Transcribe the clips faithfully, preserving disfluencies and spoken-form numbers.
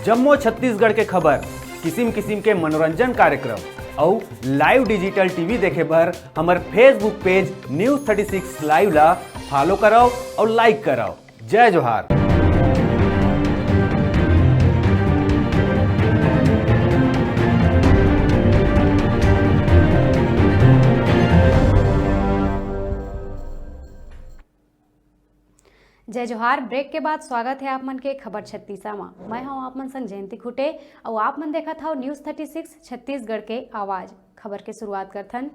जम्मो छत्तीसगढ़ के खबर, किसिम किसिम के मनोरंजन कार्यक्रम अउ live digital T V देखे बर हमर Facebook page News thirty six Live ला follow करव अउ like करव। जय जोहार। जय जोहार। Break के बाद स्वागत हे आप मन के खबर छत्तीसा मा। मैं हूं आप मन संग जयंती खुटे अउ आप मन देखत हव News thirty six छत्तीसगढ़ के आवाज। खबर के शुरुआत करथन।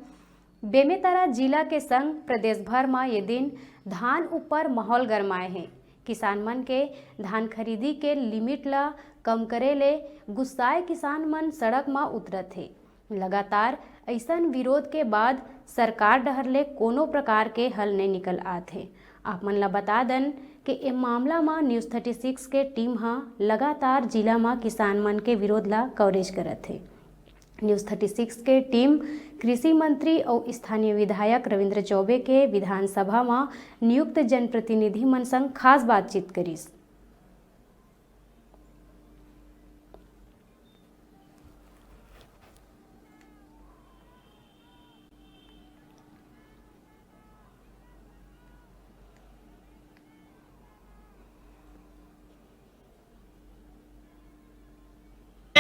बेमेतरा जिला के संग प्रदेश भर मा ये दिन धान ऊपर माहौल गरमाए हे। किसान मन के धान खरीदी के limit ला कम करे ले गुस्साए किसान मन सड़क मा उतरत हे। लगातार अइसन विरोध के बाद सरकार डहर ले कोनो प्रकार के हल नइ निकल आत हे। आप मन ला बता दन के ए मामला मा News thirty six के team ह लगातार जिला मा किसान मन के विरोध ला coverage करत हे। News thirty six के team कृषि मंत्री अउ स्थानीय विधायक रविंद्र चौबे के विधानसभा मा नियुक्त जनप्रतिनिधि मन संग खास बातचीत करिस।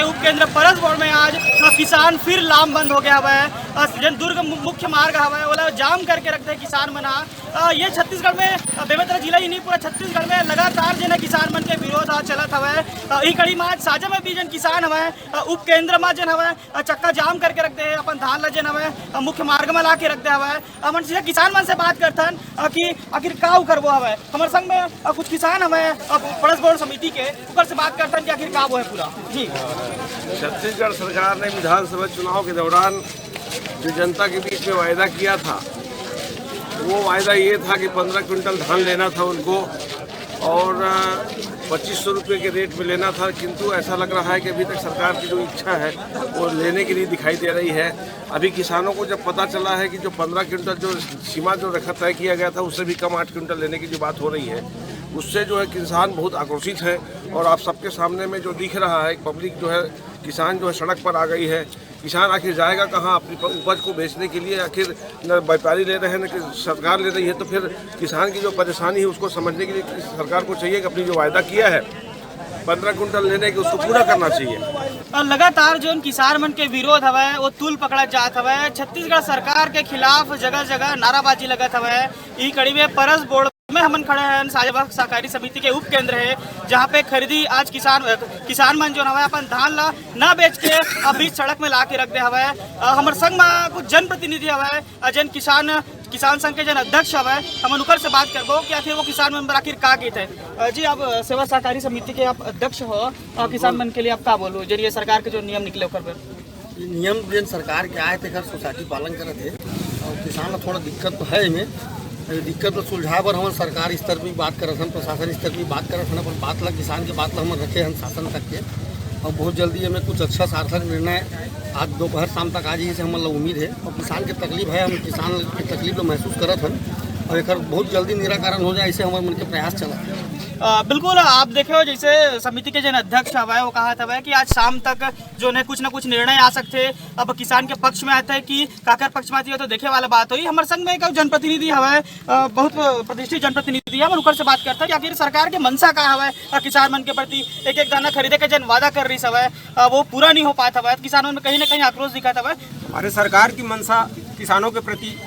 उप केंद्र परसबोड़ में आज, अ, किसान फिर लामबंद हो गया हवय। अ, जेन दुर्ग मु-, मुख्य मार्ग हवय, ओला जाम करके रख दे किसान मन ह। अ, ये छत्तीसगढ़ में, अ, बेमेतरा जिला ही नहीं, पूरा छत्तीसगढ़ में लगातार जेन हे किसान मन के विरोध ह चलत हवय। अ, इही कड़ी में आज साजा में भी जेन किसान हवय, अ, उप केंद्र में जेन हवय, अ, चक्का जाम करके रख दे हे, अपन धान ला जेन हवय, अ, मुख्य मार्ग में ला के रख दे हवय। हमन सीधा किसान मन से बात करथन, अ, कि आखिर का उकर वो हवय। हमर संग में, अ, कुछ किसान हवय, अ, परसबोड़ समिति के, उकर से बात करथन कि आखिर का वो है पूरा। जी। छत्तीसगढ़ सरकार ने विधानसभा चुनाव के दौरान जो जनता के बीच में वायदा किया था, वो वायदा ये था कि पन्द्रह क्विंटल धान लेना था उनको और, अ, पच्चीस सौ रुपये के रेट में लेना था, किंतु ऐसा लग रहा है कि अभी तक सरकार की जो इच्छा है, वो लेने के लिए दिखाई दे रही है। अभी किसानों को जब पता चला है कि जो पन्द्रह क्विंटल जो सीमा जो रखा, तय किया गया था, उससे भी कम आठ क्विंटल लेने की जो बात हो रही है, उससे जो है किसान बहुत आक्रोशित है। और आप सबके सामने में जो दिख रहा है, पब्लिक जो है, किसान जो है सड़क पर आ गई है। किसान आखिर जाएगा कहाँ अपनी प-, उपज को बेचने के लिए? आखिर न व्यापारी ले रहे हैं, न कि सरकार ले रही है, तो फिर किसान की जो परेशानी है उसको समझने के लिए सरकार को चाहिए कि अपनी जो वायदा किया है पन्द्रह क्विंटल लेने की, उसको पूरा करना चाहिए। और लगातार जो उन किसान मन के विरोध हवय, वो तूल पकड़त जात हवय। छत्तीसगढ़ सरकार के खिलाफ जगह-जगह नाराबाजी लगत हवय। ई कड़ी में परसबोड़ में हमन खड़े हैं, साजाबा सहकारी समिति के उप केंद्र है, जहाँ पे खरीदी आज किसान, किसान मन जो हवय, अपन धान ला ना बेच के अब बीच सड़क में ला के रख दे हवय। अ, हमर संग में कुछ जनप्रतिनिधि हवय, अ, जेन किसान, किसान संघ के जेन अध्यक्ष हवय, हमन उकर से बात करबो कि आखिर वो किसान मन बर आखिर का गीत है। अ, जी, आप, अ, सेवा सहकारी समिति के आप अध्यक्ष हो, अ, किसान मन के लिए आप का बोलू, जेन ये सरकार के जो नियम निकले ओकर पर? ये नियम जेन सरकार के आए, तेकर सोसाइटी पालन करत हे। और किसान ला थोड़ा दिक्कत तो है एमे। ये दिक्कत ला सुलझाए बर हमन सरकार स्तर में बात करत हन, प्रशासन स्तर में बात करत हन, अपन बात ला, किसान के बात ला हमन रखे हन शासन तक के। और बहुत जल्दी एमे कुछ अच्छा सार्थक निर्णय आज दोपहर शाम तक आ जाही, से हमन ला उम्मीद है। और किसान के तकलीफ है, हम किसान के तकलीफ ला महसूस करत हन और एकर बहुत जल्दी निराकरण हो जाए, ऐसे हमर मन के प्रयास चलत हे। अ, बिल्कुल, आप देखे हो जैसे समिति के जेन अध्यक्ष हवय, वो कहत हवय कि आज शाम तक जो है कुछ ना कुछ निर्णय आ सकथे। अब किसान के पक्ष में आथे कि काकर पक्ष में आथे, तो देखे वाला बात होही। हमर संग में एक अउ जनप्रतिनिधि हवय, अ, बहुत प्रतिष्ठित जनप्रतिनिधि है, हमन उकर से बात करथन कि आखिर सरकार के मंशा का हवय, अ, किसान मन के प्रति एक एक दाना खरीदे के जेन वादा कर रहिस हवय, अ, वो पूरा नहीं हो पात हवय, तो किसान मन में कहीं ना कहीं आक्रोश दिखत हवय। हमारे सरकार की मंशा किसानों के प्रति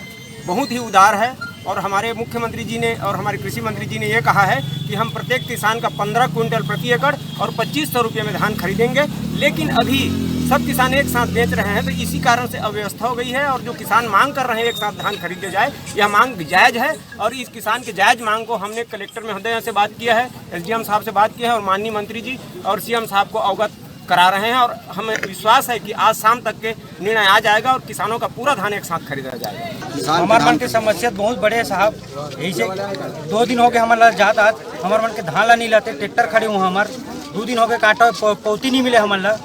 बहुत ही उदार है और हमारे मुख्यमंत्री जी ने और हमारे कृषि मंत्री जी ने ये कहा है कि हम प्रत्येक किसान का पन्द्रह क्विंटल प्रति एकड़ और पच्चीस सौ रुपये में धान खरीदेंगे, लेकिन अभी सब किसान एक साथ बेच रहे हैं, तो इसी कारण से अव्यवस्था हो गई है। और जो किसान मांग कर रहे हैं एक साथ धान खरीदे जाए, यह मांग जायज़ है और इस किसान की जायज़ मांग को हमने कलेक्टर महोदय से बात किया है, एसडीएम साहब से बात किया है और माननीय मंत्री जी और सीएम साहब को अवगत करा रहे हैं और हमें विश्वास है कि आज शाम तक के निर्णय आ जाएगा और किसानों का पूरा धान एक साथ खरीदा जाएगा। किसान हमार मन के समस्या बहुत बड़े है साहब, यही से दो दिन हो गए हमन ला जात आत, हमर मन के धान ला नहीं लाते, ट्रैक्टर खड़े हुआ हमार, दो दिन हो गए काटा पौ-, पौती नहीं मिले हमन ला।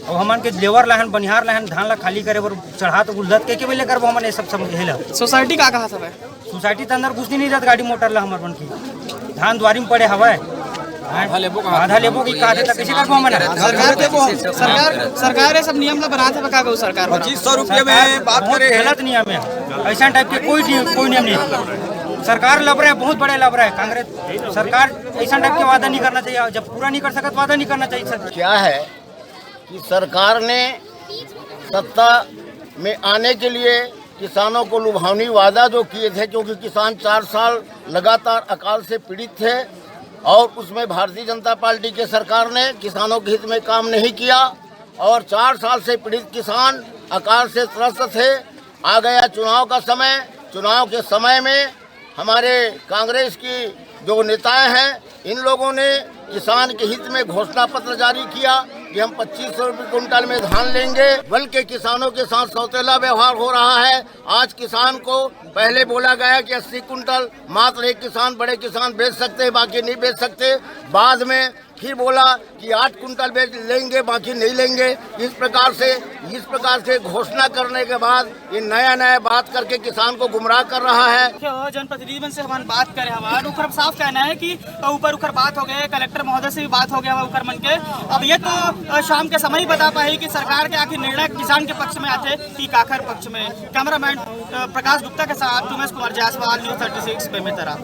और हमन के लेबर लाहन, बनिहार लाहन, धान ला खाली करे बर चढ़ा तो उलझत के, के में ले करबो हमन ये सब समझे ला। सोसाइटी का कहा सब है? सोसाइटी त अंदर घुसनी नहीं जात गाड़ी मोटर ला हमर मन की। धान दुआरी में पड़े हवय। आधा लेबो का आधा लेबो की का देता, किसी का को मना। सरकार के वो, सरकार, सरकार ये सब नियम ला बनाथे, बका गो सरकार बना। पच्चीस सौ रुपये में बात बहुत करे हैं। गलत नियम है, ऐसा टाइप के कोई नियम, कोई नियम नहीं। सरकार लबरा है, बहुत बड़े लबरा है कांग्रेस सरकार। ऐसा टाइप के वादा नहीं करना चाहिए, जब पूरा नहीं कर सकत, वादा नहीं करना चाहिए सर। क्या है कि सरकार ने सत्ता में आने के लिए किसानों को लुभावनी वादा जो किए थे, क्योंकि किसान चार साल लगातार अकाल से पीड़ित थे और उसमें भारतीय जनता पार्टी के सरकार ने किसानों के हित में काम नहीं किया और चार साल से पीड़ित किसान अकाल से त्रस्त थे। आ गया चुनाव का समय, चुनाव के समय में हमारे कांग्रेस की जो नेताएं हैं, इन लोगों ने किसान के हित में घोषणा पत्र जारी किया कि हम पच्चीस सौ रुपये कुंटल में धान लेंगे, बल्कि किसानों के साथ सौतेला व्यवहार हो रहा है। आज किसान को पहले बोला गया कि अस्सी कुंटल मात्र एक किसान, बड़े किसान बेच सकते हैं, बाकी नहीं बेच सकते। बाद में फिर बोला कि आठ कुंटल बेच लेंगे, बाकी नहीं लेंगे। इस प्रकार से, इस प्रकार से घोषणा करने के बाद ये नया नया बात करके किसान को गुमराह कर रहा है। देखिए, जनप्रतिनिधि मन से हमन बात करे हवन, उकर साफ कहना है कि ऊपर उकर बात हो गए, कलेक्टर महोदय से भी बात हो गया हवा उकर मन के। अब ये तो, अ, शाम के समय ही बता पाही कि सरकार के आखिर निर्णय किसान के पक्ष में आथे कि काखर पक्ष में। कैमरामैन, अ, प्रकाश गुप्ता के साथ Umesh Kumar Jaiswal, news thirty six, Bemetara.